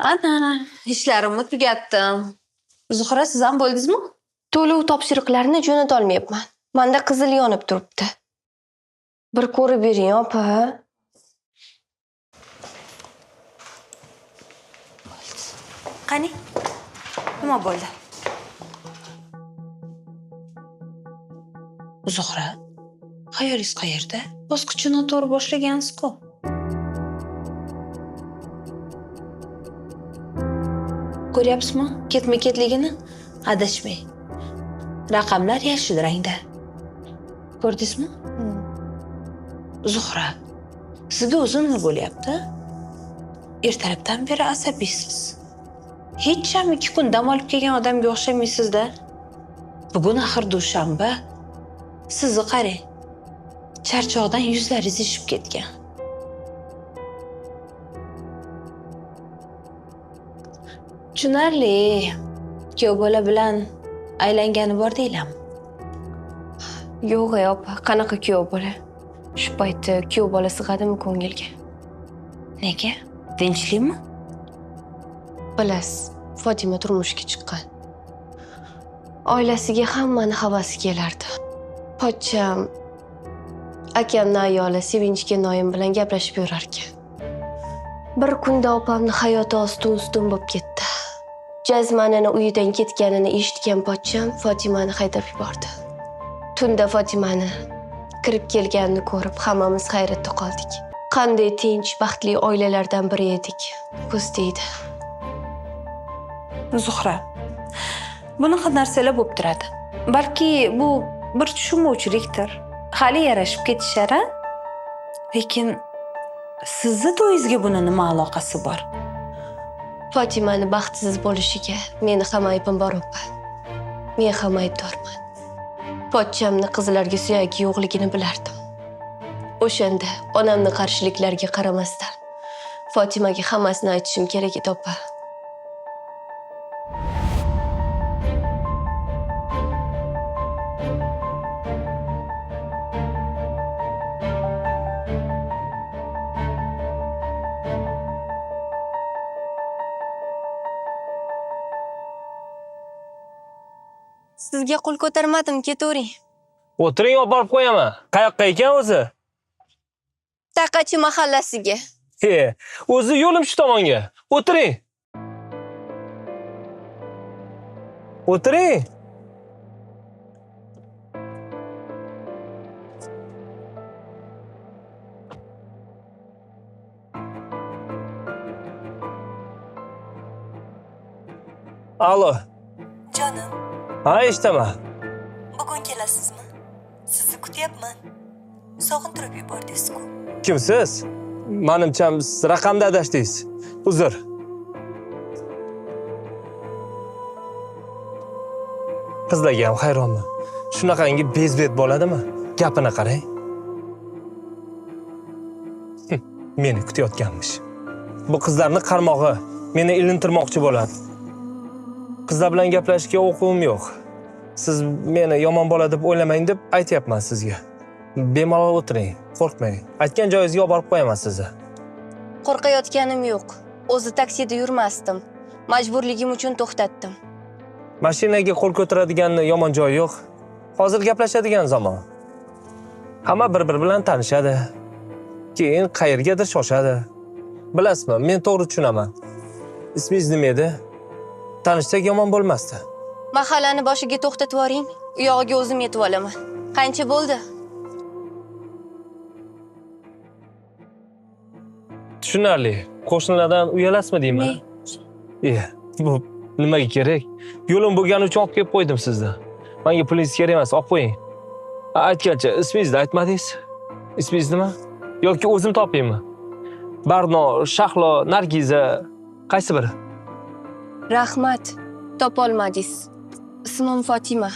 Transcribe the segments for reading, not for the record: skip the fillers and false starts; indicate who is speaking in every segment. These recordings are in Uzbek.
Speaker 1: Ana, ishlarimni tugatdim. Zuhra, siz ham bo'ldingizmi?
Speaker 2: To'lov topshiriqlarini jo'nata olmayapman. Menda qizil yonib turibdi. Bir ko'rib bering, opa.
Speaker 1: Qani? Nima bo'ldi? Zuhra, xayolingiz qayerda? Bosqichni noto'g'ri boshlagansiz-ku. Ko'ryapsizmi? Ketma-ketligini adashmang. Raqamlar yashil rangda. Ko'rdingizmi? Zuhra, sizga o'zi nima bo'lyapti? Ertalabdan beri asabiysiz. Hech ham 2 kun dam olib kelgan odamga o'xshamaysiz-da. Bugun axir dushanba. Sizni qarang. Charchoqdan yuzlaringiz ishib ketgan. Tushunarli. Kuyov bola bilan aylangani bor deyilami?
Speaker 2: Yo'q, opa, qanaqa kuyov bola? Shu paytda kuyov bola sig'adimi ko'ngilga?
Speaker 1: Nega? Tinchlikmi?
Speaker 2: Bilasiz, Fotima turmushga chiqqan. Oilasiga hammani havasi kelardi. Pochcham akamni ayoli Sevinchga noyim bilan gaplashib yurarkan. Bir kunda opamni hayoti ostin-ustun bo'lib ketdi. Jazmanini uyidan ketganini eshitgan pochcham Fotimani haydab yubordi. Tunda Fotimani kirib kelganini ko'rib hammamiz hayratda qoldik. Qanday tinch, baxtli oilalardan biri edik. Ko'z tegdi.
Speaker 1: Zuhra, bunaqa narsalar bo'lib turadi. Balki bu bir tushunmovchilikdir. Hali yarashib ketishar, a? Lekin sizni to'yingizga buni nima aloqasi bor?
Speaker 2: Fotimani baxtsiz bo'lishiga meni ham aybim bor, opa. Men ham aybdorman. Pochchamni qizlarga suyagi yo'qligini bilardim. O'shanda onamni qarshiliklariga qaramasdan Fotimaga hammasini aytishim kerak edi, opa. Sizga qo'l ko'tarmadim, ketavering.
Speaker 3: O'tiring, olib borib qo'yaman. Qayoqqa ekan o'zi?
Speaker 2: Taqachi mahallasiga.
Speaker 3: He, o'zi yo'lim shu tomonga. O'tiring. O'tiring. Alo.
Speaker 4: Jonim.
Speaker 3: Ha, eshitaman.
Speaker 4: Bugun kelasizmi? Sizni kutyapman. Sog'intirib yubordingiz-ku.
Speaker 3: Kimsiz? Manimcha siz raqamda adashdingiz. Uzr. Qizlarga ham hayronman. Shunaqangi bezbet bo'ladimi? Gapini qarang. Meni kutayotganmish. Bu qizlarning qarmog'i meni ilintirmoqchi bo'ladi. Qizlar bilan gaplashishga o'quvim yo'q. Siz meni yomon bola deb o'ylamang deb aytyapman sizga. Bemalol o'tiring, qo'rqmang. Aytgan joyingizga olib borib qo'yaman sizni.
Speaker 2: Qo'rqayotganim yo'q. O'zi taksida yurmasdim. Majburligim uchun to'xtatdim.
Speaker 3: Mashinaga qo'l ko'taradiganni yomon joyi yo'q. Hozir gaplashadigan zamon. Hamma bir-biri bilan tanishadi. Keyin qayergadir shoshadi. Bilasizmi, men to'g'ri tushunaman. Ismingiz nima edi? Tanishsak yomon bo'lmasdi.
Speaker 2: Mahallani boshiga to'xtatib yuboring, u yog'iga o'zim yetib olaman. Qancha bo'ldi?
Speaker 3: Tushunarli. Qo'shnilardan uyalasizmi deyman? Bu nimaga kerak? Yo'lim bo'lgani uchun olib kelib qo'ydim sizni. Menga pulingiz kerak emas, olib qo'ying. Aytgancha ismingizni aytmadingiz. Ismingiz nima? Yoki o'zim topaymi? Barno, Shahlo, Nargiza qaysi biri?
Speaker 2: Rahmat, topolmadingiz. Ismim Fotima.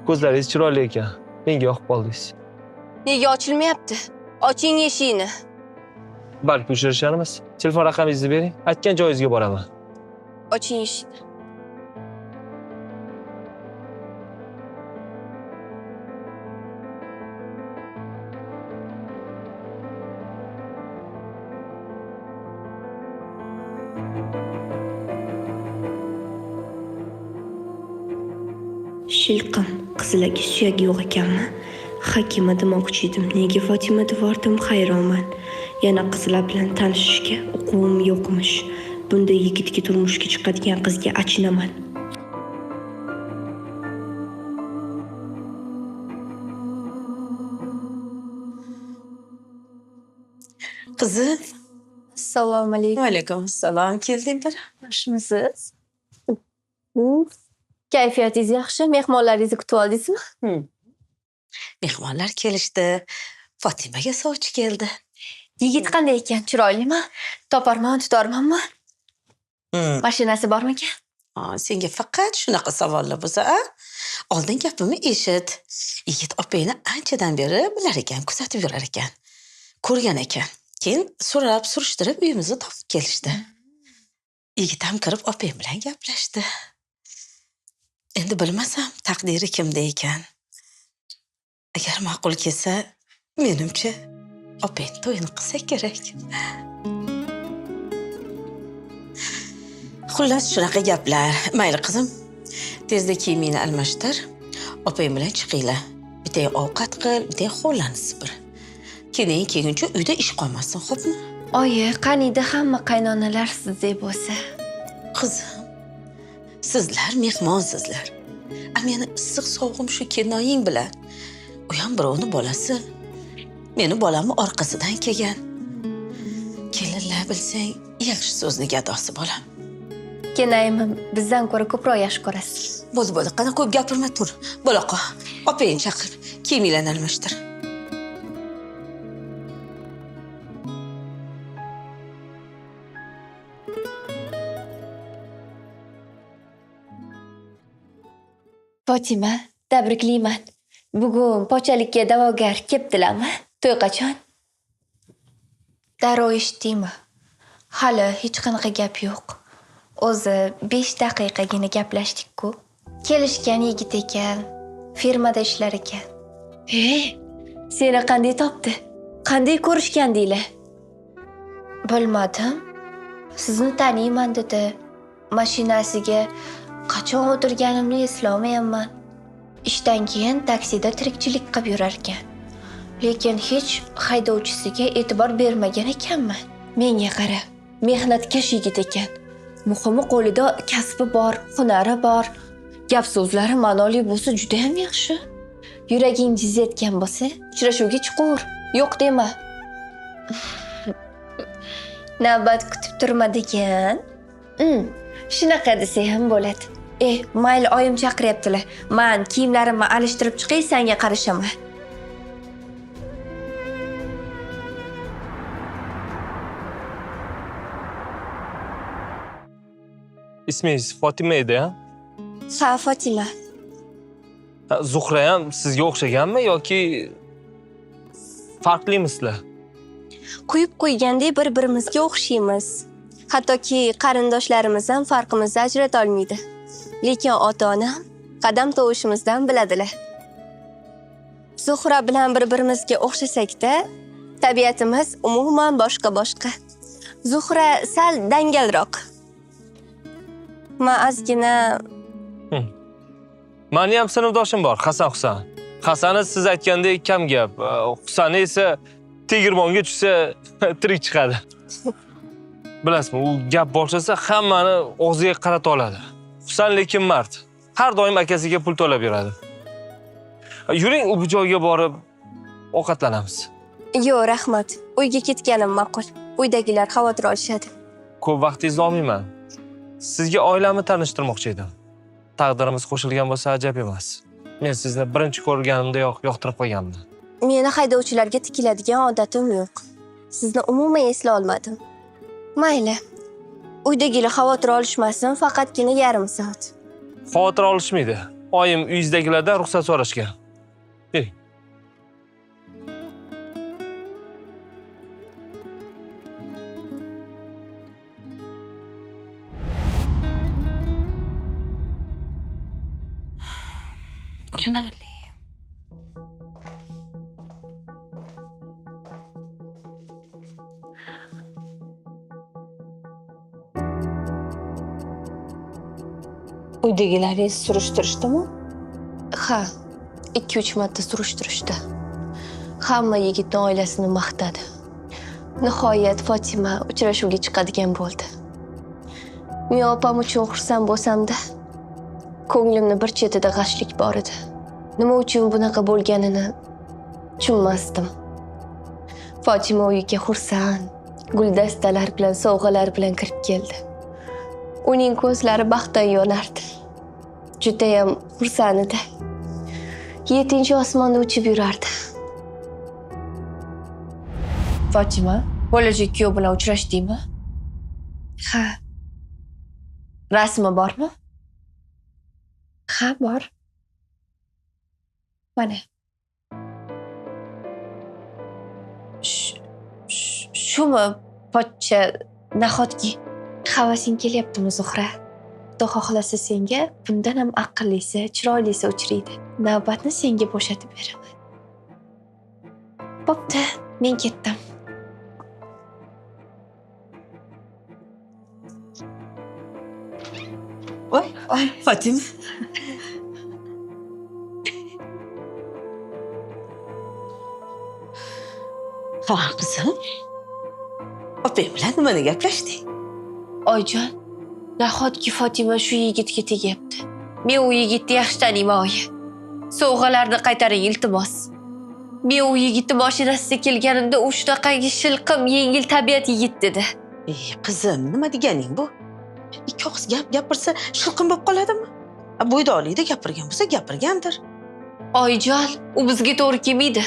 Speaker 3: Ko'zlaringiz chiroyli ekan. Menga yoqib qoldingiz.
Speaker 2: Nega ochilmayapti? Oching eshikni.
Speaker 3: Balki uchrasharmiz. Telefon raqamingizni bering. Aytgan joyingizga boraman.
Speaker 2: Oching eshikni. Shilqim, qizilagi suyagi yo'q ekanmi? Hakima demoqchi edim. Nega Fotima devordim, hayronman. Yana qizlar bilan tanishishga uquvim yo'qmish. Bunday yigitga turmushga chiqadigan qizga achinaman.
Speaker 5: Qizim.
Speaker 6: Assalomu alaykum.
Speaker 5: Va alaykum assalom. Kelding bir.
Speaker 6: Yaxshimisiz? Kayfiyatingiz yaxshi? Mehmonlaringizni kutib oldingizmi?
Speaker 5: Mehmonlar kelishdi. Fotimaga sovchi keldi.
Speaker 6: Yigit qanday ekan? Chiroylimi? Toparman, tutarmanmi? Mashinasi bormikan?
Speaker 5: Senga faqat shunaqa savollar bo'lsa, a? Oldin gapimni eshit. Yigit opangni anchadan beri bilar ekan, kuzatib yurar ekan. Ko'rgan ekan. Keyin so'rab, surishtirib uyimizni topib kelishdi. Yigit ham kirib opang bilan gaplashdi. Endi bilmasam taqdiri kimda ekan. Agar ma'qul kelsa, menimcha opang to'yini qilsa kerak. Xullas shunaqa gaplar. Mayli qizim, tezda kiyimingni almashtir. Opang bilan chiqinglar. Bitta ovqat qil, bitta hovlani sipir. Keyin kelguncha uyda ish qolmasin, xo'pmi?
Speaker 6: Oyi, qaniydi hamma qaynonalar sizdek bo'lsa.
Speaker 5: Qizim, sizlar mehmonsizlar. A meni issiq sovug'im shu kelinoying bilan. U ham birovning bolasi. Meni bolamni orqasidan kelgan. Kelinlar bilsang, yaxshi so'zni gadosi bolam.
Speaker 6: Kelinayimni bizdan ko'ra ko'proq yaxshi ko'rasiz.
Speaker 5: Bo'ldi, bo'ldi, qani ko'p gapirma, tur. Bo'laqa, opangni chaqir, kiyiminglarni almashtir.
Speaker 6: Fotima, tabriklayman. Bugun pochalikka da'vogar keptilarmi? To'y qachon? Darrov eshitdingmi? Hali hech qanaqa gap yo'q. O'zi 5 daqiqagina gaplashdik-ku. Kelishgan yigit ekan, firmada ishlar ekan. Seni qanday topdi? Qanday ko'rishgandinglar? Bilmadim. Sizni taniyman dedi. Mashinasiga qachon o'tirganimni eslolmayapman. Ishdan keyin taksida tirikchilik qilib yurar ekan. Lekin hech haydovchisiga e'tibor bermagan ekanman. Menga qara, mehnatkash yigit ekan. Muhimi qo'lida kasbi bor, hunari bor. Gap so'zlari ma'noli bo'lsa juda ham yaxshi. Yuraging jiz etgan bo'lsa, uchrashuvga chiqur. Yo'q dema. Navbat kutib turma degan. Shunaqa desa ham bo'ladi. Mayli, oyim chaqiryaptilar. Men kiyimlarimni alishtirib chiqay, senga qarishaman.
Speaker 3: Ismingiz Fotima edi, ha?
Speaker 6: Ha, Fotima.
Speaker 3: Zuhra ham sizga o'xshaganmi yoki farqlimisizlar?
Speaker 2: Quyib qo'ygandek bir-birimizga o'xshaymiz. Hattoki qarindoshlarimiz ham farqimizni ajrata olmaydi. Lekin ota-onam qadam tovushimizdan biladilar. Zuhra bilan bir-birimizga o'xshasak-da, tabiatimiz umuman boshqa-boshqa. Zuhra sal dangalroq. Men ozgina...
Speaker 3: Meni ham sinfdoshim bor, Hasan Husan. Hasani siz aytgandek kam gap, Husani esa tegirmonga tushsa tirik chiqadi. Bilasizmi, u gap boshlasa hammani og'ziga qarata oladi. Husan lekin mard. Har doim akasiga pul to'lab beradi. Yuring, u bu joyga borib ovqatlanamiz.
Speaker 2: Yo'q, rahmat. Uyga ketganim ma'qul. Uydagilar xavotir olishadi.
Speaker 3: Ko'p vaqtingizni olmayman. Sizga oilamni tanishtirmoqchi edim. Taqdirimiz qo'shilgan bo'lsa ajab emas. Men sizni birinchi ko'rganimdayoq yoqtirib qo'ygandim.
Speaker 2: Meni haydovchilarga tikiladigan odatim yo'q. Sizni umuman esla olmadim. Mayli. Uydagilar xavotir olishmasin, faqatgina yarim soat.
Speaker 3: Xavotir olishmaydi. Oyim uyingizdagilardan ruxsat so'rashgan. Bering.
Speaker 1: Tushunarli. Uydagilaringiz surishtirishdimi?
Speaker 2: Ha, 2-3 marta surishtirishdi. Hamma yigitning oilasini maqtadi. Nihoyat Fotima uchrashuvga chiqadigan bo'ldi. Men opam uchun xursand bo'lsam-da, ko'nglimni bir chetida g'ashlik bor edi. Nima uchun bunaqa bo'lganini tushunmasdim. Fotima uyiga xursand, guldastalar bilan, sovg'alar bilan kirib keldi. Uning ko'zlari baxtdan yonardi. Judayam xursand edi. 7-osmonda uchib yurardi.
Speaker 6: Fotima, bo'lajak kuyov bilan uchrashdingmi?
Speaker 2: Ha.
Speaker 6: Rasmi bormi?
Speaker 2: Ha, bor. Mana.
Speaker 6: Shumi, pochcha, nahotki?
Speaker 2: Havasing kelyaptimi, Zuhra? Xudo xohlasa senga bundan ham aqllisi, chiroylisi uchraydi. Navbatni senga bo'shatib beraman. Bo'pti, men ketdim.
Speaker 5: Oy, oy, Fatima. Ha, qizim. Opang bilan nimani gaplashding?
Speaker 6: Oyjon, nahotki Fotima shu yigitga tegyapti. Men u yigitni yaxshi taniyman, oyi. Sovg'alarni qaytaring, iltimos. Men u yigitni mashinasida kelganimda u shunaqangi shilqim, yengil tabiat yigit dedi.
Speaker 5: Ey, qizim, nima deganing bu? Ikki og'iz gap gapirsa shilqim bo'lib qoladimi? Bo'ydoqlikda gapirgan bo'lsa gapirgandir.
Speaker 6: Oyjon, u bizga to'g'ri kelmaydi.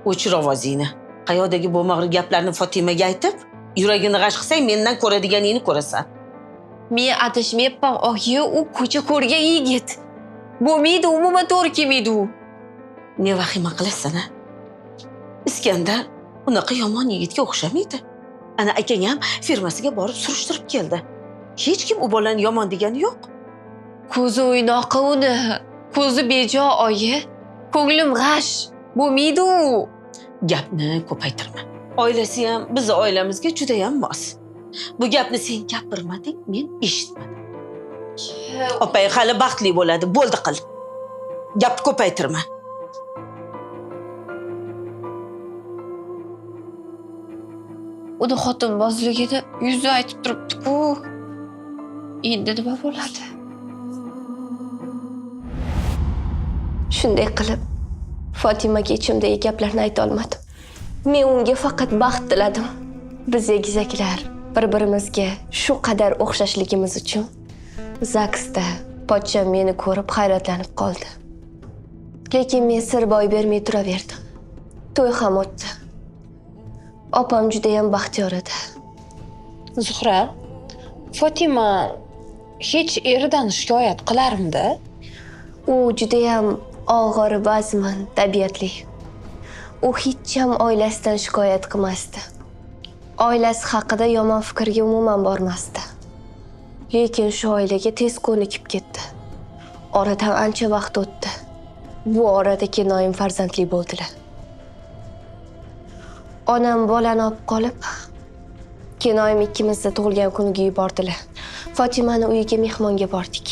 Speaker 5: O'chir ovozingni. Qayoqdagi bo'lmag'ur gaplarni Fotimaga aytib, yuragini g'ash qilsang, mendan ko'radiganingni ko'rasan.
Speaker 6: Men adashmayapman, oyi, u ko'cha ko'rgan yigit. Bo'lmaydi, umuman to'g'ri kelmaydi u.
Speaker 5: Ne vahima qilasan, a? Iskandar unaqa yomon yigitga o'xshamaydi. Ana akang ham firmasiga borib surishtirib keldi. Hech kim u bolani yomon degani yo'q.
Speaker 6: Ko'zi o'ynoqi uni. Ko'zi bejo, oyi. Ko'nglim g'ash. Bo'lmaydi u.
Speaker 5: Gapni ko'paytirma. Oilasi ham bizni oilamizga juda ham mos. Bu gapni sen gapirmading, men eshitmadim. Opang hali baxtli bo'ladi, bo'ldi qil. Gapni ko'paytirma.
Speaker 6: Uni xotinbozligini yuzi aytib turibdi-ku. Endi nima bo'ladi?
Speaker 2: Shunday qilib Fotimaga ichimdagi gaplarni ayta olmadim. Men unga faqat baxt tiladim. Biz egizaklar bir-birimizga shu qadar o'xshashligimiz uchun ZAGSda pochcham meni ko'rib hayratlanib qoldi. Lekin men sir boy bermay turaverdim. To'y ham o'tdi. Opam juda ham baxtiyor edi.
Speaker 1: Zuhra, Fotima hech eridan shikoyat qilarmidi?
Speaker 2: U juda ham og'ir vazmin tabiatli. U hech ham oilasidan shikoyat qilmasdi. Oilasi haqida yomon fikrga umuman bormasdi. Lekin shu oilaga tez ko'nikib ketdi. Oradan ancha vaqt o'tdi. Bu orada kenoyim farzandli bo'ldilar. Onam bolani olib qolib, kenoyim ikkimizni tug'ilgan kuniga yubordilar. Fotimani uyiga mehmonga bordik.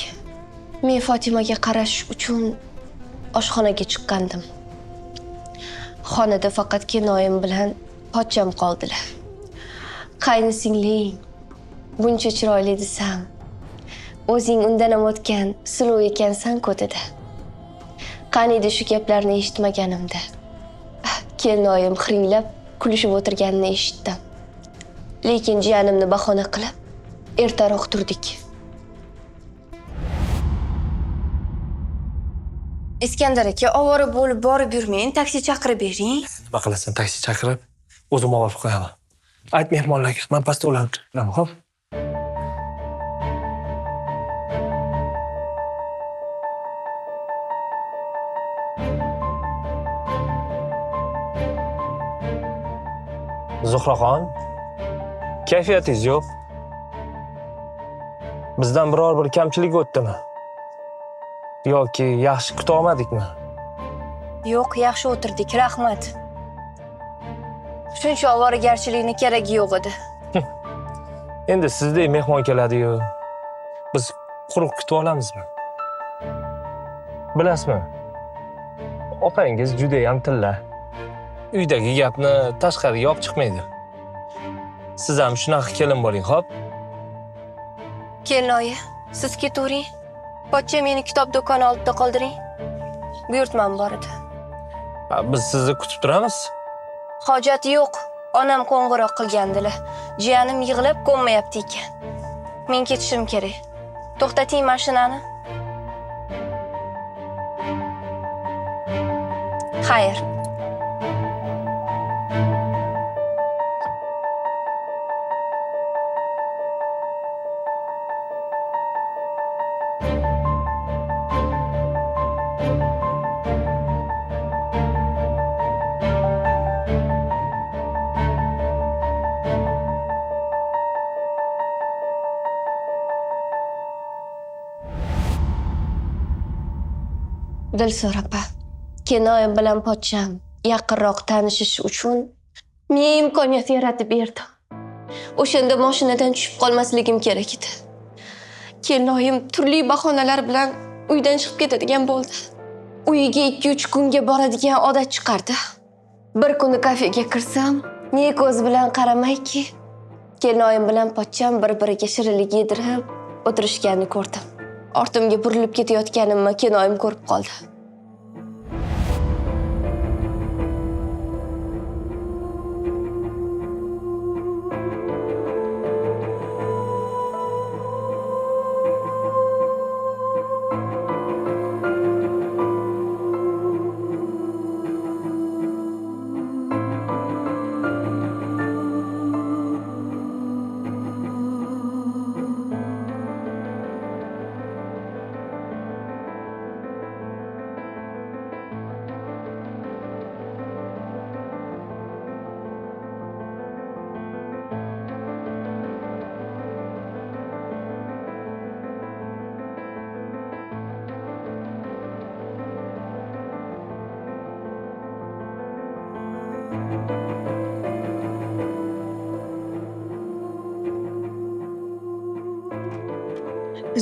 Speaker 2: Men Fotimaga qarash uchun oshxonaga chiqqandim. Xonada faqat kenoyim bilan pochcham qoldilar. Qayni singling, buncha chiroyli desam, o'zing undan ham o'tgan suluv ekansan-ku dedi. Qaniydi shu gaplarni eshitmaganimda. Kelinoyim xiringlab kulishib o'tirganini eshitdim. Lekin jiyanimni bahona qilib ertaroq turdik.
Speaker 6: Iskandar aka, ovora bo'lib borib yurmang, taksi chaqirib bering.
Speaker 3: Nima qilasan taksi chaqirib? O'zim olib qo'yaman. Ayt mehmonlarga, men pastda ulanib turaman, xo'p? Zuhraxon, kayfiyatingiz yo'q. Bizdan biror bir kamchilik o'tdimi? Yoki yaxshi kuta olmadikmi?
Speaker 6: Yo'q, yaxshi o'tirdik, rahmat. Shuncha ovoragarchilikni keragi yo'q edi.
Speaker 3: Endi sizdek mehmon keladi-yu, biz quruq kutib olamizmi? Bilasizmi? Opangiz juda ham tilla. Uydagi gapni tashqariga olib chiqmaydi. Siz ham shunaqa kelin bo'ling, xo'p?
Speaker 2: Kelinoyi, siz ketavering. Pochcha meni kitob do'koni oldida qoldiring. Buyurtmam bor edi.
Speaker 3: Biz sizni kutib turamiz.
Speaker 2: Hojati yo'q. Onam qo'ng'iroq qilgandilar. Jiyanim yig'lab ko'nmayapti ekan. Men ketishim kerak. To'xtating mashinani. Xayr. Dilso'r opa, Kenoyim bilan pochcham yaqinroq tanishish uchun men imkoniyat yaratib berdim. O'shanda mashinadan tushib qolmasligim kerak edi. Kelinoyim turli bahonalar bilan uydan chiqib ketadigan bo'ldi. Uyiga 2-3 kunga boradigan odat chiqardi. Bir kuni kafega kirsam, ne ko'z bilan qaramayki, kelinoyim bilan pochcham bir-biriga shirinlik yedirib o'tirishganini ko'rdim. Ortimga burilib ketayotganimni kelinoyim ko'rib qoldi.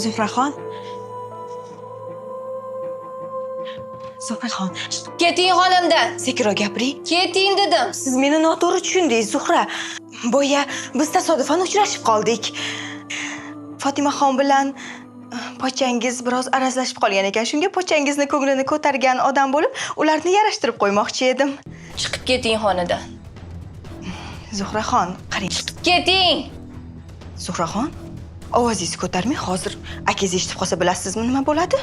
Speaker 4: Zuhraxon. Zuhraxon.
Speaker 2: Keting xonamdan.
Speaker 4: Sekinroq gapiring.
Speaker 2: Keting dedim.
Speaker 4: Siz meni noto'g'ri tushundingiz, Zuhra. Boya biz tasodifan uchrashib qoldik. Fotimaxon bilan pochangiz biroz arazlashib qolgan ekan. Shunga pochangizni ko'nglini ko'targan odam bo'lib, ularni yarashtirib qo'ymoqchi edim.
Speaker 2: Chiqib keting xonadan.
Speaker 4: Zuhraxon, qarang.
Speaker 2: Chiqib keting.
Speaker 4: Zuhraxon, ovozingizni ko'tarmang, hozir akangiz eshitib qolsa bilasizmi nima bo'ladi?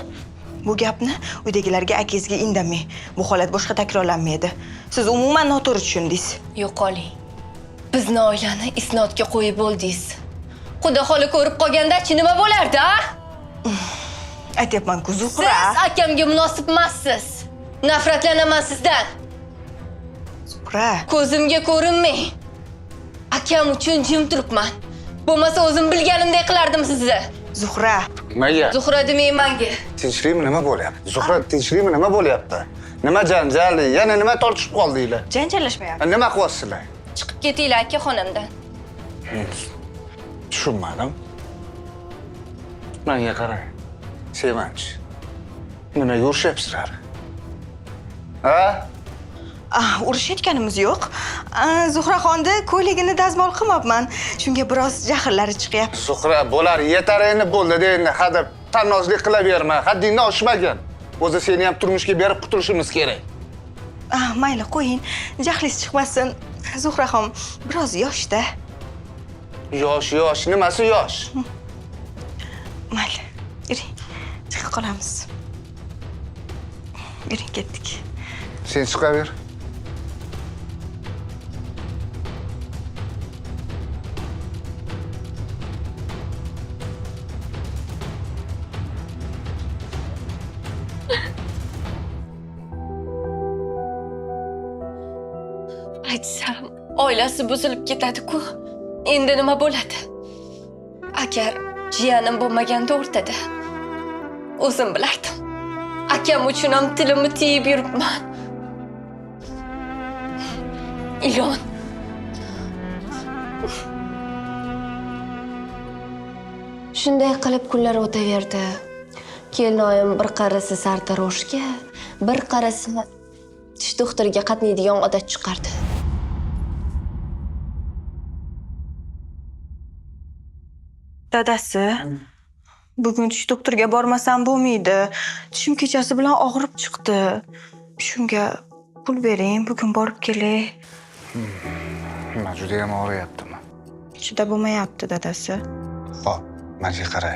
Speaker 4: Bu gapni uydagilarga, akangizga indamang. Bu holat boshqa takrorlanmaydi. Siz umuman noto'g'ri tushundingiz.
Speaker 2: Yo'qoling. Bizni oilani isnodga qo'yib bo'ldingiz. Xudo xoli ko'rib qolganda-chi nima bo'lardi, a?
Speaker 4: Aytyapman-ku, Zuhra.
Speaker 2: Siz akamga munosib emassiz. Nafratlanaman sizdan.
Speaker 4: Zuhra.
Speaker 2: Ko'zimga ko'rinmang. Akam uchun jim turibman. Bo'lmasa o'zim bilganimdek qilardim sizni.
Speaker 4: Zuhra.
Speaker 7: Nimaga?
Speaker 2: Zuhra demang menga.
Speaker 7: Tinchlikmi, nima bo'lyapti? Zuhra, tinchlikmi, nima bo'lyapti? Nima janjal, yana nima tortishib qoldinglar?
Speaker 4: Janjallashmayapti.
Speaker 7: Nima qilyapsizlar?
Speaker 2: Chiqib ketinglar aka xonamdan.
Speaker 7: Tushunmadim. Menga qarang. Sevanch. Nimaga urishyapsizlar? Ha?
Speaker 4: Urushayotganimiz yo'q. Zuhraxonni ko'ylagini dazmol qilmabman. Shunga biroz jahllari chiqyapti.
Speaker 7: Zuhra, bo'lar, yetar endi bo'ldi endi. Hadeb tanozlik qilaverma, haddingdan oshmagin. O'zi seni ham turmushga berib qutulishimiz kerak.
Speaker 4: Mayli, qo'ying. Jahlingiz chiqmasin. Zuhraxon biroz yoshda.
Speaker 7: Yosh, yosh, nimasi yosh?
Speaker 4: Mayli, yuring. Chiqib qolamiz. Yuring, ketdik.
Speaker 7: Sen chiqaver.
Speaker 2: Aytsam, oilasi buzilib ketadi-ku. Endi nima bo'ladi? Agar jiyanim bo'lmaganda o'rtada, o'zim bilardim. Akam uchun ham tilimni tiyib yuribman. Ilon. Shunday qilib kunlar o'taverdi. Kelinoyim bir qarasa sartaroshga, bir qarasa Tish doktoriga qatnaydigan odat chiqardi.
Speaker 4: Dadasi, bugun tish doktoriga bormasam bo'lmaydi. Tishim kechasi bilan og'rib chiqdi. Shunga pul bering, bugun borib kelay.
Speaker 7: Nima, juda ham og'riyaptimi?
Speaker 4: Chidab bo'lmayapti, dadasi.
Speaker 7: Xo'p, menga qara.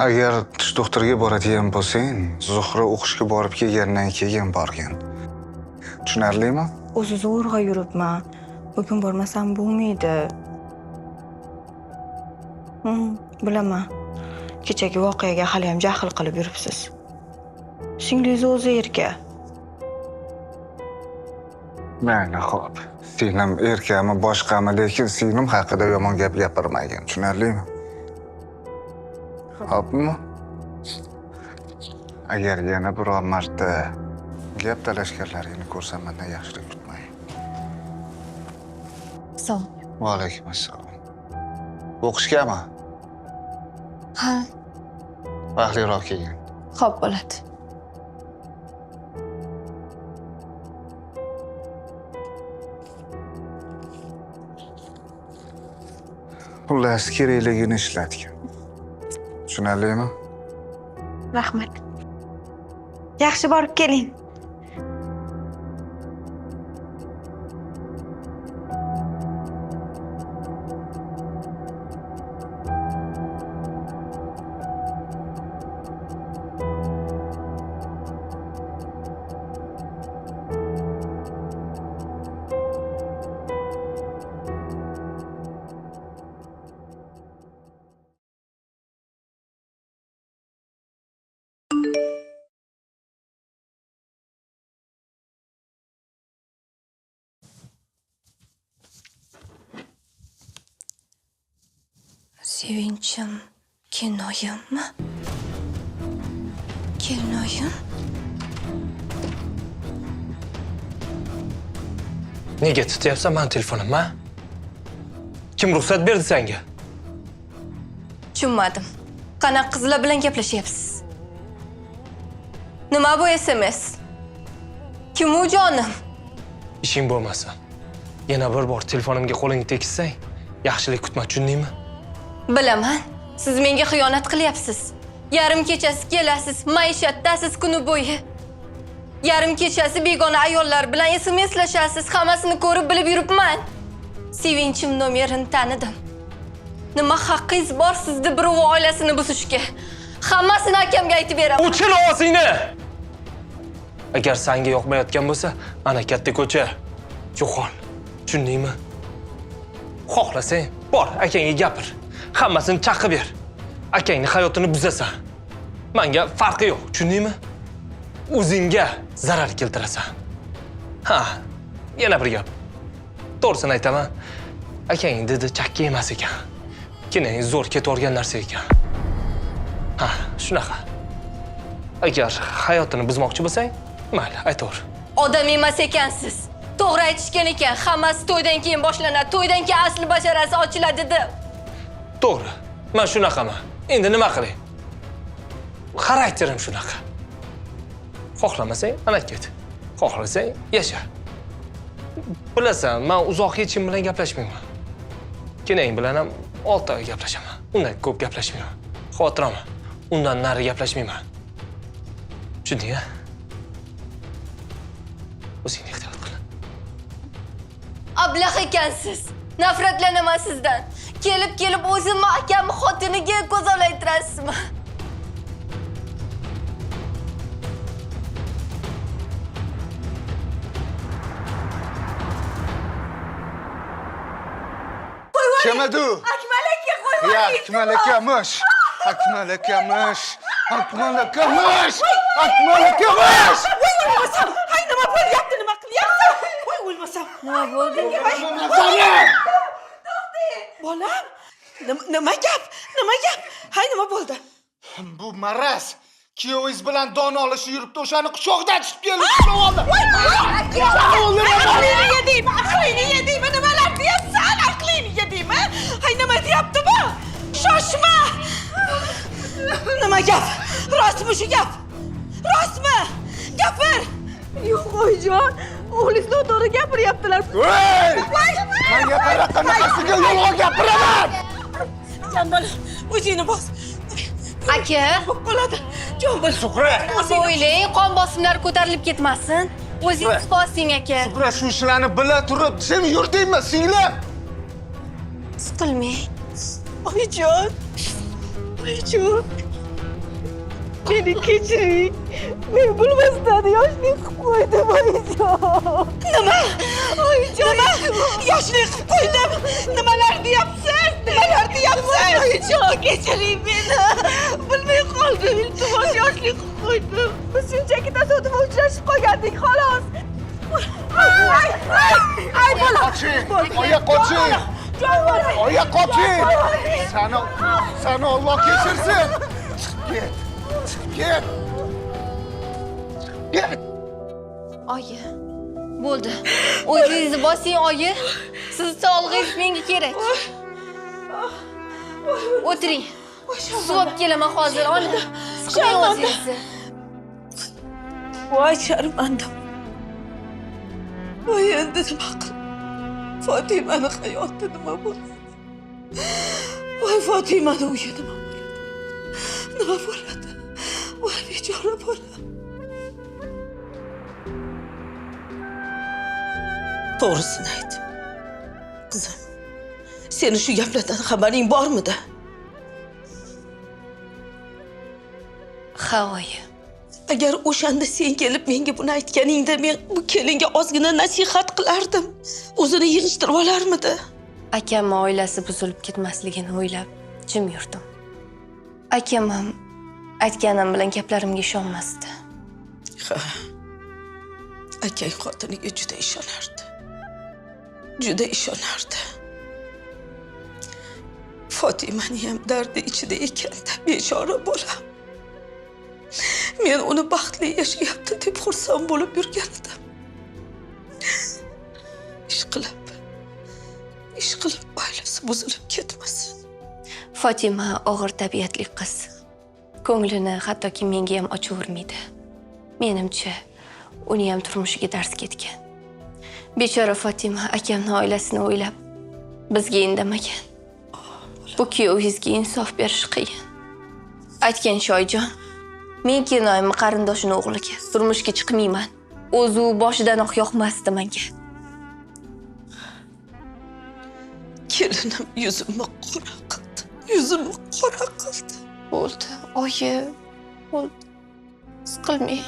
Speaker 7: Agar tish doktoriga boradigan bo'lsang, Zuhra o'qishga borib kelgandan keyin borgin. Tushunarlimi?
Speaker 4: O'zi zo'rg'a yuribman. Bugun bormasam bo'lmaydi. Bilaman. Kechagi voqeaga hali ham jahl qilib yuribsiz. Singlingiz o'zi erka.
Speaker 7: Mayli, xo'p. Singlim erkami, boshqami, lekin singlim haqida yomon gap gapirmagin. Tushunarlimi? Xo'pmi? Agar yana biror marta gap talashganlaringni ko'rsam, mendan yaxshilik kutmang.
Speaker 2: Salom.
Speaker 7: Va alaykum assalom. O'qishgami?
Speaker 2: Ha.
Speaker 7: Vaqtliroq kelgin.
Speaker 2: Xo'p bo'ladi.
Speaker 7: Xullas, kerakligini ishlatgan. Tushunarlimi?
Speaker 2: Rahmat.
Speaker 4: Yaxshi borib keling.
Speaker 2: Sevinchim kelinoyimmi? Kelinoyim?
Speaker 3: Nega tutyapsan mani telefonimni, ha? Kim ruxsat berdi senga?
Speaker 2: Tushunmadim. Qanaqa qizlar bilan gaplashyapsiz? Nima bu SMS? Kim u jonim?
Speaker 3: Ishing bo'lmasa, yana bir bor telefonimga qo'lingni tekizsang, yaxshilik kutma, tushundingmi?
Speaker 2: Bilaman, siz menga xiyonat qilyapsiz. Yarim kechasi kelasiz, maishatdasiz kuni bo'yi. Yarim kechasi begona ayollar bilan SMSlashasiz, hammasini ko'rib bilib yuribman. Sevinchim nomerini tanidim. Nima haqqingiz bor sizni birov oilasini buzishga? Hammasini akamga aytib beraman.
Speaker 3: O'chir ovozingni! Agar senga yoqmayotgan bo'lsa, ana katta ko'cha. Yo'qol. Tushundingmi? Xohlasang, bor, akangga gapir. Hammasini chaqib ber. Akangni hayotini buzasan. Menga farqi yo'q, tushundingmi? O'zingga zarar keltirasan. Ha, yana bir gap. To'g'risini aytaman. Akang dedi chakka emas ekan. Keling zo'r ketavergan narsa ekan. Ha, shunaqa. Agar hayotini buzmoqchi bo'lsang, mayli, aytaver.
Speaker 2: Odam emas ekansiz. To'g'ri aytishgan ekan, hammasi to'ydan keyin boshlanadi. To'ydan keyin asli basharasi ochiladi deb.
Speaker 3: To'g'ri. Men shunaqaman. Endi nima qilay? Xarakterim shunaqa. Xohlamasang, ana ket. Xohlasang, yasha. Bilasan, men uzoq hech kim bilan gaplashmayman. Keling bilan ham 6 oy gaplashaman. Undan ko'p gaplashmayman. Xavotir olma. Undan nari gaplashmayman. Tushunding-a? O'zingni ehtiyot qil.
Speaker 2: Ablah ekansiz. Nafratlanaman sizdan. Kelib-kelib o'zimni akam xotiniga ko'z olaytirasizmi?
Speaker 7: Kim edi u?
Speaker 4: Akmal aka, qo'yib
Speaker 7: Ya, Akmal akamish. Akmal akamish. Akmal akamish. Akmal akamish.
Speaker 5: Voy o'lmasam! Hay nima bo'lyapti, nima qilyapsan? Voy o'lmasam.
Speaker 2: Nima bo'ldi?
Speaker 5: Bolam, nima gap? Nima gap? Hay nima bo'ldi?
Speaker 7: Bu maraz. Kuyovingiz bilan don olishib yuribdi, o'shani quchoqdan chiqib keldi, ushlab oldi.
Speaker 5: Aqlingni yedingmi? Aqlingni yedingmi? Nimalar deyapsan? Aqlingni yedingmi? Hay nima deyapti bu? Shoshma! Nima gap? Rostmi shu gap? Rostmi? Gapir!
Speaker 4: Yo'q, oyijon, o'g'lingiz noto'g'ri gapiryaptilar.
Speaker 7: Ey! Menga qara, qanaqasiga yolg'on gapiraman?
Speaker 5: Jon bola, o'zingni bos.
Speaker 2: Aka,
Speaker 5: Bo'lib qoladi. Jon bola.
Speaker 7: Zuhra!
Speaker 2: o'ylang, qon bosimlari ko'tarilib ketmasin. O'zingiz bosing aka.
Speaker 7: Zuhra, shu ishlarni bila turib, sen yurdingmi, singlim?
Speaker 2: Siqilmang.
Speaker 4: Oyijon. Oyijon. Meni kechiring. Men bilmasdan yoshlik qilib qo'ydim, oyijon.
Speaker 5: Nima? Oyijon, nima? Yoshlik qilib qo'ydim. Nimalar deyapsiz? Nimalar deyapsiz?
Speaker 4: Oyijon, kechiring meni. Bilmay qoldim, iltimos, yoshlik qilib qo'ydim. Biz shunchaki tasodifan uchrashib qolgandik, xolos. Ay, ay, ay bola.
Speaker 7: Qoching! Oya qoching!
Speaker 4: Jon bola.
Speaker 7: Oya qoching! Seni Alloh kechirsin. Chiqib ket. Chiqib ket. Chiqib ket.
Speaker 2: Oyi. Bo'ldi. O'zingizni bosing, oyi. Sizni sog'lig'ingiz menga kerak. O'tiring. Suv olib kelaman hozir, ona. Siqmang o'zingizni.
Speaker 5: Voy sharmandim. Voy endi nima qil? Fotimani hayoti nima bo'ladi? Voy Fotimani uyi nima bo'ladi? Nima bo'ladi? Voy bechora bola. To'g'risini ayt. Qizim, seni shu gaplardan xabaring bormidi?
Speaker 2: Ha, oyi.
Speaker 5: Agar o'shanda sen kelib menga buni aytganingda, men bu kelinga ozgina nasihat qilardim. O'zini yig'ishtirib olarmidi?
Speaker 2: Akamning oilasi buzilib ketmasligini o'ylab jim yurdim. Akam ham aytganim bilan gaplarimga ishonmasdi.
Speaker 5: Ha. Akang xotiniga juda ishonardi. Juda ishonardi. Fotimani ham dardi ichida ekanda, bechora bola. Men uni baxtli yashayapti deb xursand bo'lib yurgan edim. Ish qilib oilasi buzilib ketmasin.
Speaker 2: Fotima og'ir tabiatli qiz. Ko'nglini hattoki menga ham ochavermaydi. Menimcha, uni ham turmushiga dars ketgan. Bechora Fotima akamning oilasini o'ylab bizga indamagan. Bu kuyovingizga insof berish qiyin. Aytgan oyijon, men kelinoyimni qarindoshini o'g'liga turmushga chiqmayman. O'zi u boshidanoq yoqmasdi menga.
Speaker 5: Kelinim yuzimni qora qildi. Yuzimni qora qildi.
Speaker 2: Bo'ldi, oyi, bo'ldi. Siqilmang.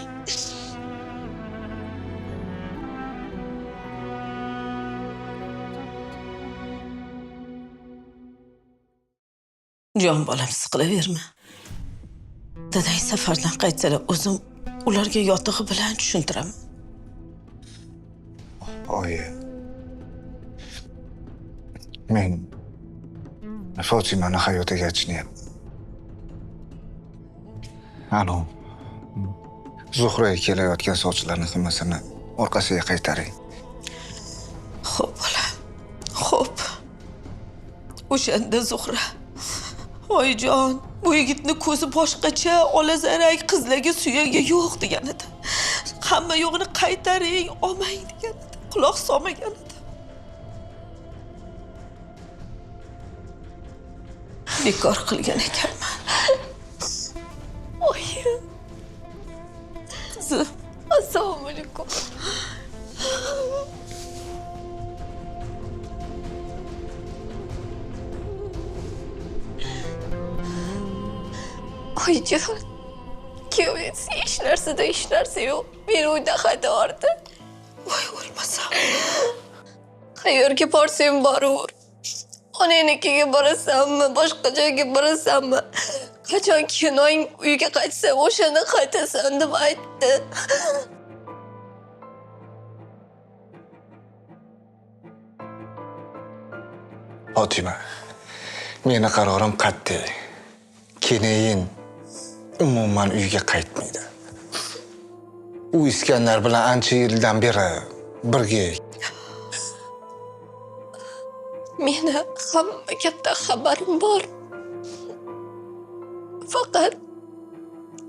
Speaker 5: Jon bolam, siqilaverma. Dadang safardan qaytsalar o'zim ularga yotig'i bilan tushuntiraman.
Speaker 7: Oyi. Men Fotimani hayotiga achinyapman. Anu, Zuhraga kelayotgan sovchilarni hammasini orqasiga qaytaring.
Speaker 5: Xo'p, bolam. Xo'p. O'shanda Zuhra, oyijon, bu yigitni ko'zi boshqacha, olazarak, qizlarga suyagi yo'q degan edi. Hamma yo'g'ini qaytaring, olmang degan edi. Quloq solmagan edi. Bekor qilgan ekanman.
Speaker 2: Oyi.
Speaker 5: Qizim.
Speaker 2: Assalomu alaykum. Oyijon, kuyovingiz hech narsada hech narsa yo'q. Meni uydan haydavordi.
Speaker 5: Voy o'lmasam.
Speaker 2: Qayerga borsam boraver. Onangnikiga borasanmi, boshqa joyga borasanmi? Qachon kinoing uyga qaytsa, o'shanda qaytasan deb aytdi.
Speaker 7: Fotima, meni qarorim qat'iy. Keyin umuman uyga qaytmaydi. U Iskandar bilan ancha yildan beri birga.
Speaker 2: Meni hamma gapdan xabarim bor. Faqat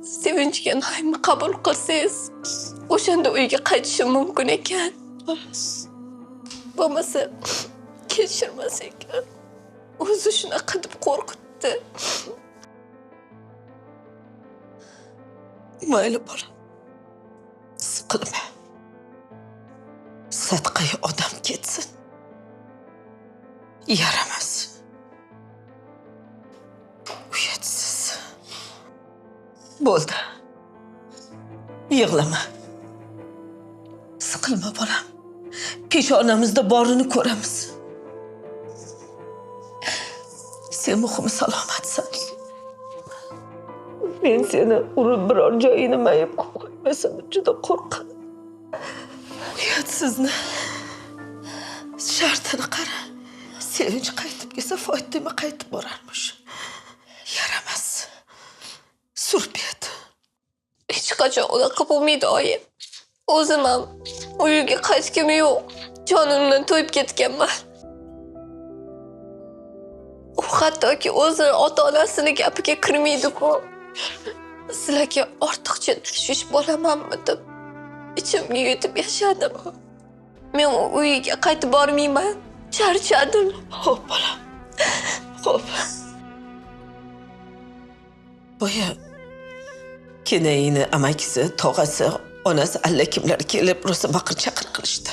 Speaker 2: Sevinchga noyimni qabul qilsangiz, o'shanda uyga qaytishim mumkin ekan. Bo'lmasa kechirmas ekan. O'zi shunaqa deb qo'rqitdi.
Speaker 5: Mayli bolam. Siqilma. Sadqai odam ketsin. Yaramas. Uyatsiz. Bo'ldi. Yig'lama. Siqilma bolam. Peshonamizda borini ko'ramiz. Sen muhimi salomatsan. Men seni urib biror joyini mayib qo'ymasam juda qo'rqaman. Uyatsizni shartini qara. Sevinch qaytib kelsa Fotima qaytib borarmish. Yaramas. Surpet.
Speaker 2: Hech qachon unaqa bo'lmaydi oyi. O'zim ham uyga qaytgim yo'q. Jonimdan to'yib ketganman. U hattoki o'zini ota-onasini gapiga kirmaydi-ku. Sizlarga ortiqcha tashvish bo'lamanmi deb ichimga yutib yashadim. Men uyga qaytib bormayman. Charchadim.
Speaker 5: Xo'p, bolam. Xo'p. Boya kenayini amakisi, tog'asi, onasi allakimlar kelib rosa baqir-chaqir qilishdi.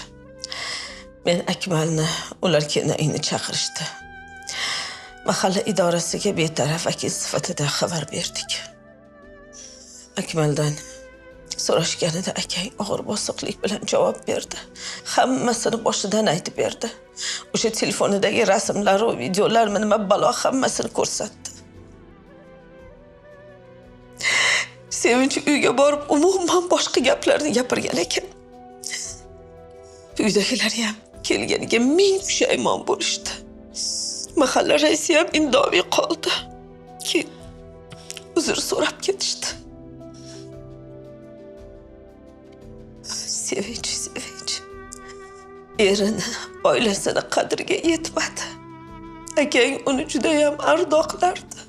Speaker 5: Men Akmalni, ular kenayini chaqirishdi. Mahalla idorasiga betaraf vakil sifatida xabar berdik. Akmaldan so'rashganida akang og'ir bosiqlik bilan javob berdi. Hammasini boshidan aytib berdi. O'sha telefonidagi rasmlar va videolar nima balo hammasini ko'rsatdi. Sevinch uyga borib umuman boshqa gaplarni gapirgan ekan. Uydagilar ham kelganiga ming pushaymon bo'lishdi. Mahalla raisi ham indamay qoldi. Keyin uzr so'rab ketishdi. Sevinch, Sevinch. Erini, oilasini qadriga yetmadi. Akang uni juda ham ardoqlardi.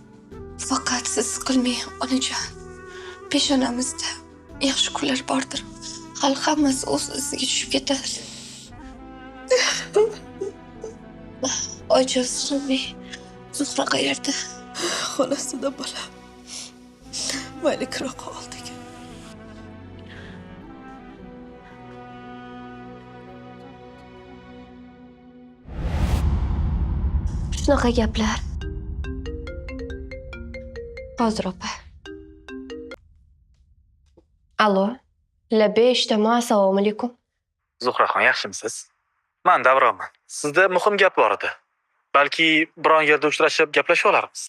Speaker 2: Faqat siz siqilmang, onajon. Peshonamizda yaxshi kunlar bordir. Hali hammasi o'z iziga tushib ketadi. Oyijon, siqilmang. Zuhra qayerda?
Speaker 5: Xonasida bolam. Mayli, kira qoldik.
Speaker 2: Shunaqa gaplar. Hozir opa. Allo, labay eshitaman, assalomu alaykum.
Speaker 8: Zuhraxon, yaxshimisiz? Men Davronman. Sizda muhim gap bor edi. Balki biron yerda uchrashib gaplashib olarmiz.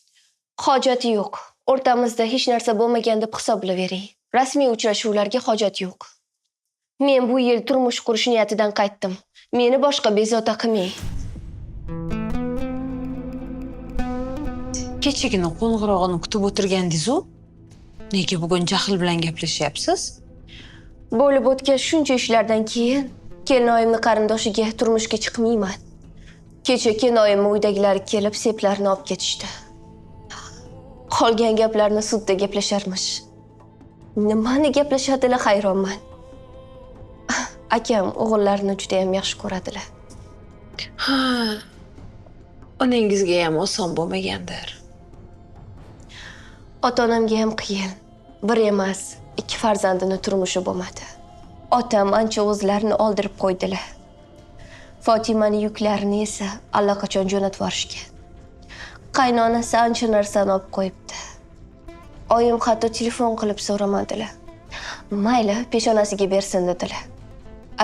Speaker 2: Hojati yo'q. O'rtamizda hech narsa bo'lmagan deb hisoblayvering. Rasmiy uchrashuvlarga hojat yo'q. Men bu yil turmush qurish niyatidan qaytdim. Meni boshqa bezovta qilmang.
Speaker 1: Kechagina qo'ng'irog'ini kutib o'tirgandingiz-u, nega bugun jahl bilan gaplashyapsiz?
Speaker 2: Bo'lib o'tgan shuncha ishlardan keyin kelinoyimni qarindoshiga turmushga chiqmayman. Kecha kelinoyimni uydagilari kelib seplarni olib ketishdi. Qolgan gaplarni sudda gaplasharmish. Nimani gaplashadilar hayronman. Akam o'g'illarini juda ham yaxshi ko'radilar.
Speaker 1: Ha. Onangizga ham oson bo'lmagandir.
Speaker 2: Ota-onamga ham qiyin. Bir emas, ikki farzandini turmushi bo'lmadi. Otam ancha o'zlarini oldirib qo'ydilar. Fotimani yuklarini esa allaqachon jo'natib yuborishgan. Qaynonasi ancha narsani olib qo'yibdi. Oyim hatto telefon qilib so'ramadilar. Mayli, peshonasiga bersin dedilar.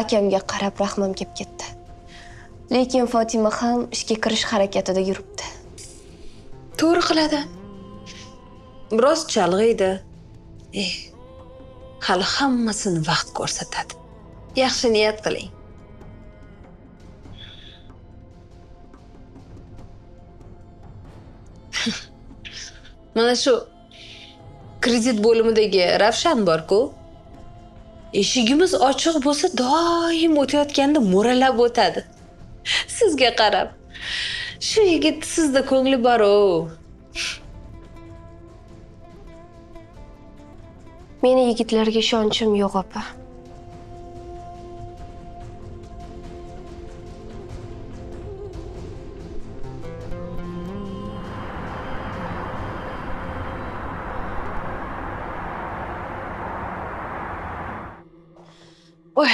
Speaker 2: Akamga qarab rahmim kelib ketdi. Lekin Fotima ham ishga kirish harakatida yuribdi.
Speaker 1: To'g'ri qiladi. Biroz chalg'iydi. Hali hammasini vaqt ko'rsatadi. Yaxshi niyat qiling. Mana shu kredit bo'limidagi Ravshan bor-ku. Eshigimiz ochiq bo'lsa, doim o'tayotganda mo'ralab o'tadi. Sizga qarab. Shu yigit sizda ko'ngli bor-ku.
Speaker 2: Meni yigitlarga ishonchim yo'q, opa.
Speaker 1: Oy.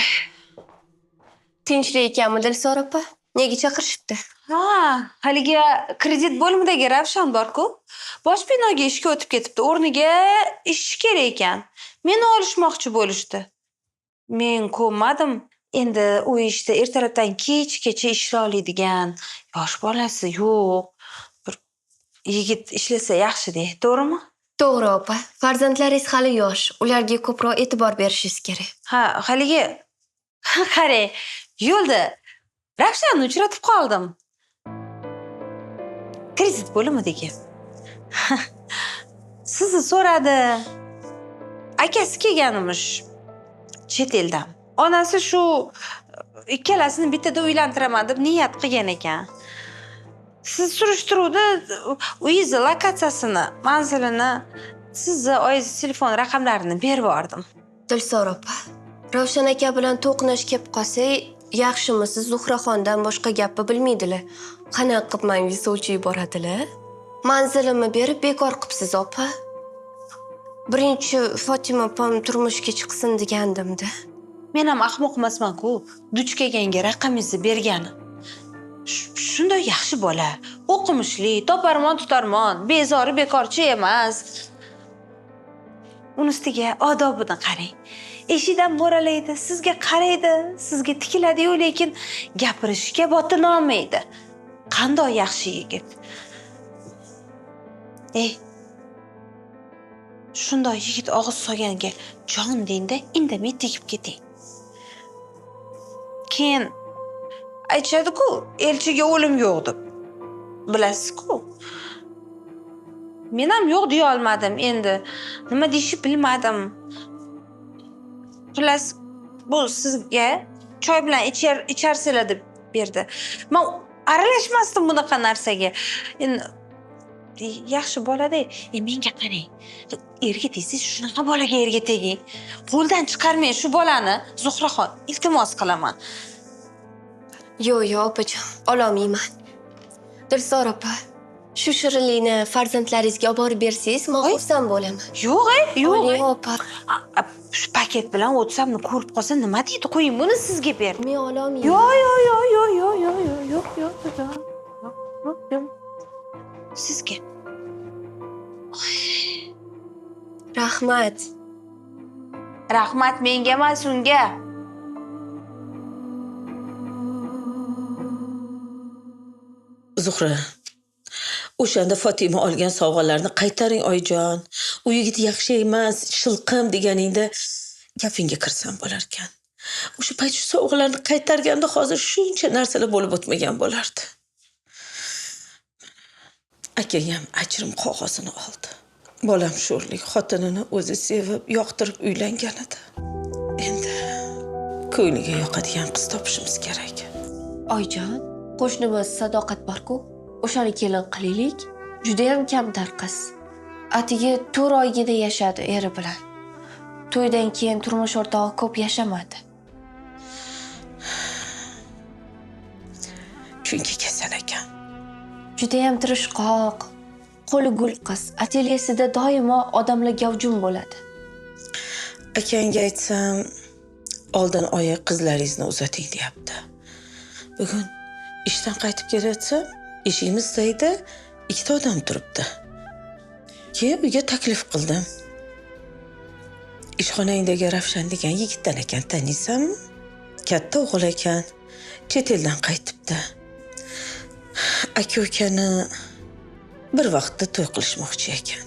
Speaker 2: Tinchlik ekanmi, Dilsor opa? Nega chaqirishibdi?
Speaker 1: Ha, haligi kredit bo'limidagi Ravshan bor-ku. Bosh binoga ishga o'tib ketibdi. O'rniga ishchi kerak ekan. Meni olishmoqchi bo'lishdi. Men ko'nmadim. Endi u ishda ertalabdan kechgacha ishlay oladigan yosh bolasi yo'q. Bir yigit ishlasa yaxshi-da, to'g'rimi?
Speaker 2: To'g'ri, opa. Farzandlaringiz hali yosh. Ularga ko'proq e'tibor berishingiz kerak.
Speaker 1: Ha, haligi qarang, yo'lda Ravshanni uchratib qoldim. Kredit bo'limidagi. Sizni so'radi. Akasi kelganimish chet eldan. Onasi shu ikkalasini bittada uylantiraman deb niyat qilgan ekan. Siz surishtiruvdi, uyingizni lokatsiyasini, manzilini, sizni oyingiz telefon raqamlarini berib yubordim.
Speaker 2: Dilsor opa, Ravshan aka bilan to'qnash kelib qolsa, yaxshimisiz Zuhraxondan boshqa gapni bilmaydilar. Qanaqa qilib menga sovchi yuboradilar? Manzilimni berib bekor qilibsiz, opa. Birinchi Fotima opam turmushga chiqsin degandim-da.
Speaker 1: Men ham ahmoq emasman-ku, duch kelganga raqamingizni bergani. Shunday yaxshi bola, o'qimishli, toparmon tutarmon, bezori bekorchi emas. Uni ustiga odobini qarang. Eshikdan mo'ralaydi, sizga qaraydi, sizga tikiladi-yu, lekin gapirishga botina olmaydi. Qanday yaxshi yigit. Ey, shunday yigit og'iz solganga jon dengda indamay tegib keting. Keyin aytishadi-ku, elchiga o'lim yo'q deb. Bilasiz-ku. Men ham yo'q deya olmadim endi. Nima deyishni bilmadim. Xullas, bu sizga choy bilan icharsizlar deb berdi. Men aralashmasdim bunaqa narsaga. Endi yaxshi bolada, menga qarang. Erga tegsangiz shunaqa bolaga erga teging. Qo'ldan chiqarmang shu bolani, Zuhraxon, iltimos qilaman.
Speaker 2: Yo'q, yo'q, opajon, ololmayman. Dilsor opa, shu shirinlikni farzandlaringizga olib borib bersangiz, men xursand bo'laman.
Speaker 1: Yo'q, yo'q.
Speaker 2: Oling, opa.
Speaker 1: Shu paket bilan o'tsam, ko'rib qolsa nima deydi? Qo'ying, buni sizga ber.
Speaker 2: Men ololmayman.
Speaker 1: Yo'q, yo'q, yo'q, yo'q, yo'q, yo'q, yo'q, yo'q, yo'q, yo'q. Sizga.
Speaker 2: Rahmat.
Speaker 1: Rahmat menga emas, unga.
Speaker 5: Zuhra, o'shanda Fotima olgan sovg'alarni qaytaring, oyijon. U yigit yaxshi emas, shilqim deganingda gapingga kirsam bo'larkan. O'sha payt shu sovg'alarni qaytarganda hozir shuncha narsalar bo'lib o'tmagan bo'lardi. Akang ham ajrim qog'ozini oldi. Bolam sho'rlik xotinini o'zi sevib, yoqtirib uylangan edi. Endi ko'ngliga yoqadigan qiz topishimiz kerak.
Speaker 2: Oyijon, qo'shnimiz Sadoqat bor-ku, o'shani kelin qilaylik. Juda ham kamtar qiz. Atigi 4 oygina yashadi eri bilan. To'ydan keyin turmush o'rtog'i ko'p yashamadi.
Speaker 5: Chunki kasal ekan.
Speaker 2: Juda ham tirishqoq, qo'li gul qiz. Atelyesida doimo odamlar gavjum bo'ladi.
Speaker 5: Akangga aytsam, oldin oyi qizlaringizni uzating deyapti. Bugun ishdan qaytib kelayotsam, eshigimiz tagida ikkita odam turibdi. Keyin uyga taklif qildim. Ishxonangdagi Ravshan degan yigitdan ekan, taniysanmi? Katta o'g'il ekan, chet eldan qaytibdi. Aka-ukani bir vaqtda to'y qilishmoqchi ekan.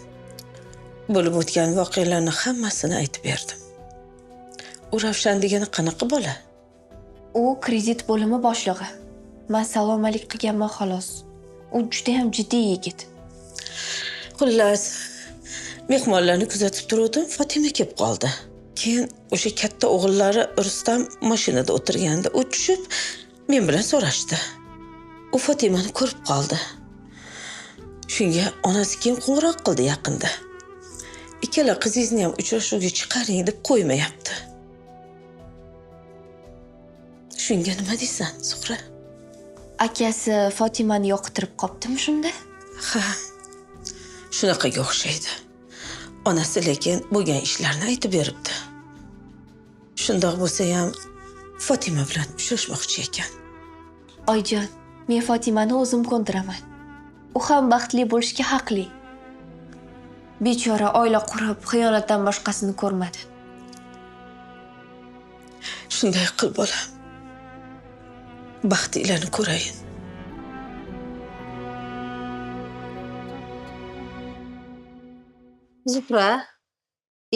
Speaker 5: Bo'lib o'tgan voqealarni hammasini aytib berdim. U Ravshan degani qanaqa bola?
Speaker 2: U kredit bo'limi boshlig'i. Men salom alik qilganman xolos. U juda ham jiddiy yigit.
Speaker 5: Xullas, mehmonlarni kuzatib turuvdim, Fotima kelib qoldi. Keyin o'sha katta o'g'illari Rustam mashinada o'tirganda, u tushib men bilan so'rashdi. U Fotimani ko'rib qoldi. Shunga onasi keyin qo'ng'iroq qildi yaqinda. Ikkala qizingizni ham uchrashuvga chiqaring deb qo'ymayapti. Shunga nima deysan, Zuhra?
Speaker 2: Akasi Fotimani yoqtirib qoptimi shunda?
Speaker 5: Ha. Shunaqaga o'xshaydi. Onasi lekin bo'lgan ishlarni aytib beribdi. Shundoq bo'lsa ham Fotima bilan uchrashmoqchi ekan.
Speaker 2: Oyjon, men Fotimani o'zim ko'ndiraman. U ham baxtli bo'lishga haqli. Bechora oila qurib, xiyonatdan boshqasini ko'rmadi.
Speaker 5: Shunday qil bolam. Baxtinglarni ko'rayin.
Speaker 1: Zuhra,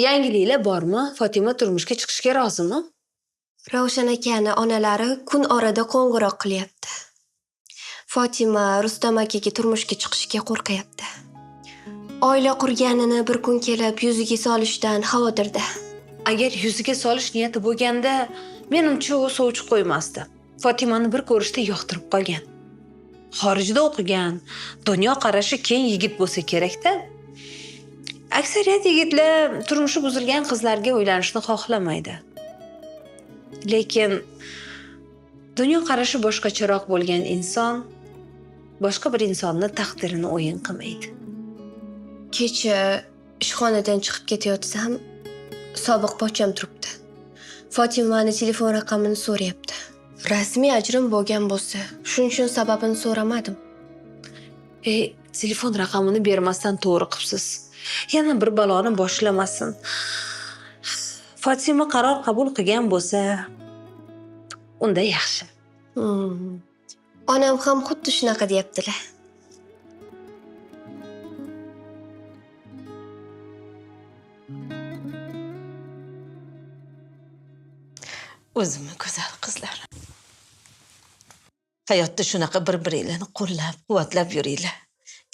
Speaker 1: yangiliklar bormi? Fotima turmushga chiqishga rozimi?
Speaker 2: Ravshan akani onalari kun orada qo'ng'iroq qilyapti. Fotima Rustam akaga turmushga chiqishga qo'rqyapti. Oila qurganini bir kun kelib yuziga solishdan xavotirda.
Speaker 1: Agar yuziga solish niyati bo'lganda, menimcha u sovchi qo'ymasdi. Fotimani bir ko'rishda yoqtirib qolgan. Xorijda o'qigan, dunyo qarashi keng yigit bo'lsa kerak-da. Aksariyat yigitlar turmushi buzilgan qizlarga uylanishni xohlamaydi. Lekin dunyo qarashi boshqacharoq bo'lgan inson boshqa bir insonni taqdirini o'yin qilmaydi.
Speaker 2: Kecha ishxonadan chiqib ketayotsam, sobiq pocham turibdi. Fotimani telefon raqamini so'rayapti. Rasmiy ajrim bo'lgan bo'lsa, shuning uchun sababini so'ramadim.
Speaker 1: Telefon raqamini bermasdan to'g'ri qilibsiz. Yana bir baloni boshlamasin. Fotima qaror qabul qilgan bo'lsa, unda yaxshi.
Speaker 2: Onam ham xuddi shunaqa deyaptilar.
Speaker 5: O'zimni go'zal qizlarim. Hayotda shunaqa bir-biringlarni qo'llab, quvvatlab yuringlar.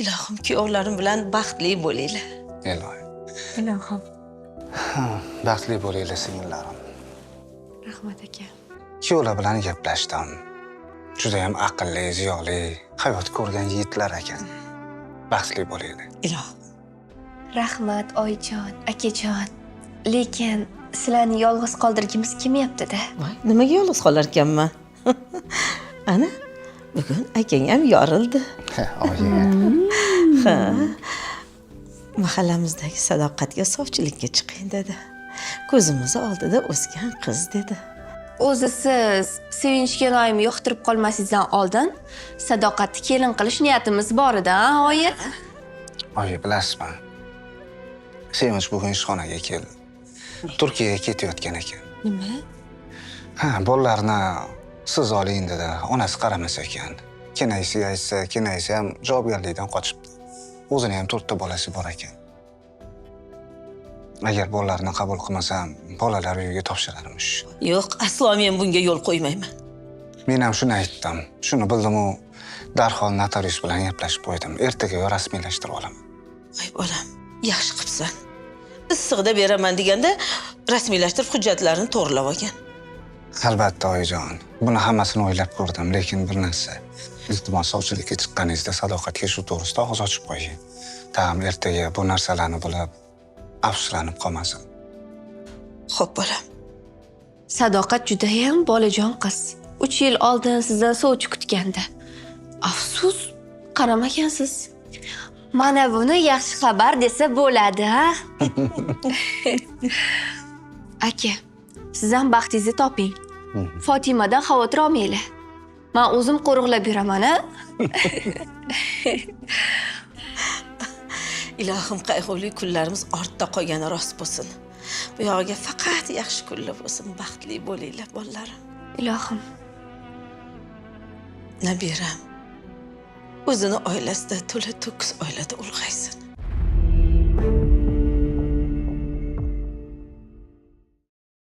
Speaker 5: Ilohim kuyovlarim bilan baxtli bo'linglar.
Speaker 7: Ilohim.
Speaker 2: Ilohim.
Speaker 7: Baxtli bo'linglar singillarim.
Speaker 2: Rahmat aka.
Speaker 7: Kuyovlar bilan gaplashdim. Juda ham aqlli, ziyoli, hayot ko'rgan yigitlar ekan. Baxtli bo'linglar.
Speaker 5: Ilohim.
Speaker 2: Rahmat oyijon, akajon. Lekin sizlarni yolg'iz qoldirgimiz kelmayapti-da.
Speaker 5: Voy, nimaga yolg'iz qolar ekanman? Ana, bugun akang ham yorildi.
Speaker 7: Oyi.
Speaker 5: Ha. Mahallamizdagi sadoqatga sovchilikka chiqing dedi. Ko'zimiz oldida o'sgan qiz dedi.
Speaker 2: O'zi siz Sevinchga noyim yoqtirib qolmasingizdan oldin sadoqatni kelin qilish niyatimiz bor edi, ha, oyi?
Speaker 7: Oyi, bilasizmi? Sevinch bugun ishxonaga keldi. Turkiyaga ketayotgan ekan.
Speaker 2: Nima?
Speaker 7: Ha, bolalarni siz oling dedi. Onasi qaramas ekan. Kenaysiga aytsa, kenaysi ham javobgarlikdan qochibdi. O'zini ham 4 ta bolasi bor ekan. Agar bolalarni qabul qilmasam, bolalar uyiga topshirarmish.
Speaker 5: Yo'q, aslo men bunga yo'l qo'ymayman.
Speaker 7: Men ham shuni aytdim. Shuni bildim-u, darhol notarius bilan gaplashib qo'ydim. Ertaga rasmiylashtirib olaman.
Speaker 5: Voy bolam, yaxshi qilibsan. Issiqda beraman deganda rasmiylashtirib hujjatlarini to'g'rilab olgan.
Speaker 7: Albatta, oyijon. Buni hammasini o'ylab ko'rdim, lekin bir narsa. Iltimos, sovchilikka chiqqaningizda sadoqatga shu to'g'risida og'iz ochib qo'ying. Tam ertaga bu narsalarni bilib afsuslanib qolmasin.
Speaker 5: Xo'p, bolam.
Speaker 2: Sadoqat juda ham bolajon qiz. 3 yil oldin sizdan sovchi kutgandi. Afsus, qaramagansiz. Mana buni yaxshi xabar desa bo'ladi, ha? Aka, siz ham baxtingizni toping. Fotimadan xavotir olmanglar. Men o'zim qo'riqlab yuraman, ha?
Speaker 5: Ilohim, qayg'uli kunlarimiz ortda qolgani rost bo'lsin. Bu yog'iga faqat yaxshi kunlar bo'lsin, baxtli bo'linglar, bolalarim.
Speaker 2: Ilohim.
Speaker 5: Nabiram o'zini oilasida to'la to'kis oilada ulg'aydi.